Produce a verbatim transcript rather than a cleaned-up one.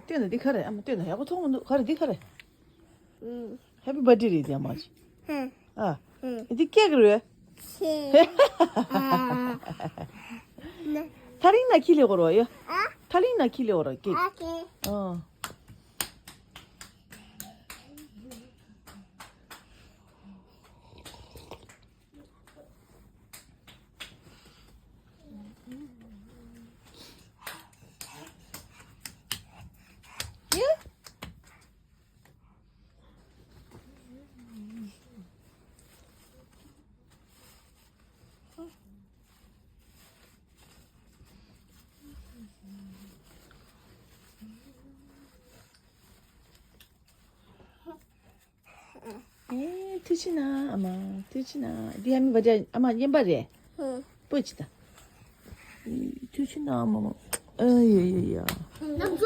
ལྟོས་ན་འདི་ག་རེ། ཨ་མ་ལྟོས་ན་ཡག་པོ་མཐོང་མི་འདུག་ག་རེ་འདི་ག་རེ། ཧེ་པི་བྷར་ཌེ་རེད་འདི། ཨ་མ་ཅི། ཨ། འདི་ཀེག་རེད། ཐ་རིང་ན་ཁྱི་ལེ་གོ་རོ་ཡ། ཐ་རིང་ན་ཁྱི་ལེ་གོ་རོ་ཀེག་ཨ། ཨེ་ཐུགས་རྗེ་གནང་། ཨ་མ་ཐུགས་རྗེ་གནང་། འདི་ཨ་མའི་བ་ཅག་ཨ་མ་རྔན་པ་རེད། ཨུ། སྤོས་ཅི་ད། ཨེ་ཐུགས་རྗེ་གནང་། ཨ་མ་མ། ཨ་ཡ་ཡ་ཡ། ང་ཚོ།